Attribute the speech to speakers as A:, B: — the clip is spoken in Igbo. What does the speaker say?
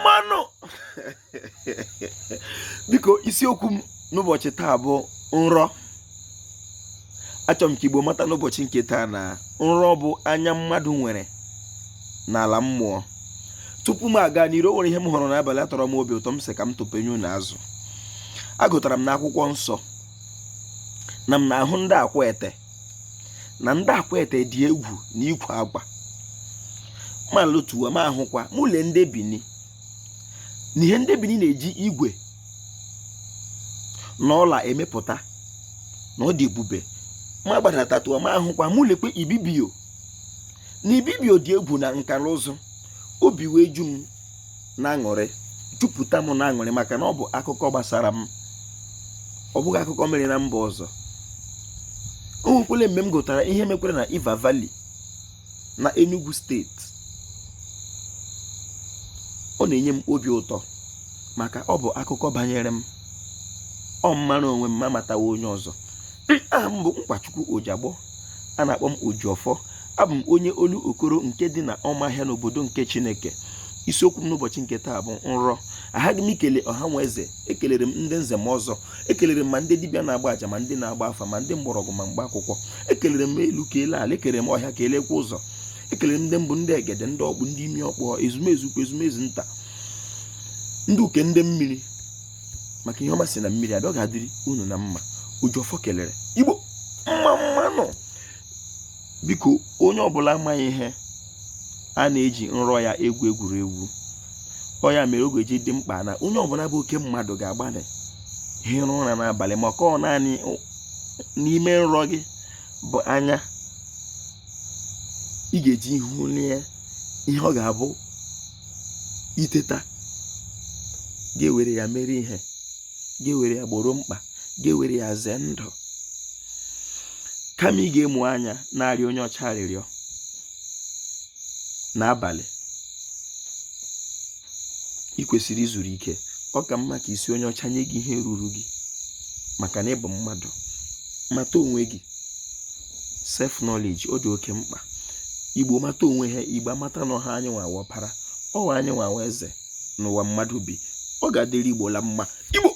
A: Mma mmanụ. Biko, isiokwu m n'ụbọchị taa bụ nrọ. Achọrọ m ka Igbo mata n'ụbọchị nke taa na nrọ bụ anya mmadụ nwere n'ala mmụọ. Tupu m aga n'iru, o nwere ihe m hụrụ n'abalị a tọrọ m obi ụtọ, m sị ka m tụpenye unu azụ. Agụtara m n'akwụkwọ nsọ na m na-ahụ ndị Akwete, na ndị Akwete dị egwu na ikwe agwa ma lotuwa ma ahụkwa mụ lee ndị Bini na ihe ndị Bini na-eji igwe na ọla emepụta na ọ dị ebube. Ma gbadatatụọ ma ahụkwa mụ lekwe Ibibio, na Ibibio dị egwu na nka na ụzụ. Obi wee ju m na aṅụrị, jupụta m na aṅụrị, maka na ọ bụ akụkọ gbasara m, ọ bụghị akụkọ mere na mba ọzọ. O nwekwele mgbe m gụtara ihe mekwere na Iva Valley na Enugu Steeti. Ọ na-enye m obi ụtọ maka ọ bụ akụkọ banyere m. Ọ mara onwe m ma matawa onye ọzọ. Aha m bụ Nkwachukwu Ojiagbọ, a na-akpọ m Ojiọfọ. Abụ m onye olu okoro nke dị na Ọmahịa n'obodo nke Chineke. Isiokwu m n'ụbọchị nke taa bụ nrọ. Aghaghị m ikele ọha nwe eze. Ekelere m ndị nze m ọzọ, ekelere m ma ndị dibịa na-agba aja, ma ndị na-agba afa, ma ndị mgbọrọgwụ, ma mgba akwụkwọ. Ekelere m elu kelee ala, ekelere m ọhịa kelekwa ụzọ. Ekelere m ndị mbụ, ndị egede, ndị ọkpụ, ndị imi ọkpụ, ezumezu ukwu, ezumezu nta, ndị uke, ndị mmiri, maka ihe ọma si na mmiri abịa. Ọ ga-adịrị unu na mma. Ojiọfọ kelere. Igbo, mma mmanụ. Biko, onye ọbụla amaghị ihe a na-eji nrọ ya egwu egwuregwu, ọ ya mere oge ji dị mkpa na onye ọbụla bụ oke mmadụ ga-agbalị hịrụ ụra n'abalị, maka ọ naanị n'ime nrọ gị bụ anya ị ga-eji hụlie ihe ọ ga-abụ iteta ga-ewere ya mere ihe, ga-ewere ya gboro mkpa, ga-ewere ya zee ndụ, kama ị ga-emu anya na-arịọ onye ọcha arịrịọ n'abalị. Ị kwesịrị izuru ike. Ọ ka mma ka isi onye ọcha nye gị ihe ruru gị, maka na ị bụ mmadụ. Mata onwe gị, self knowledge, ọ dị oke mkpa. Igbo mata onwe ha, Igbo amata na ọha anyị nwa ọpara ọwa, anyị nwa eze n'ụwa mmadụ bi. Ọ ga-adịrị Igbo la mma. Igbo.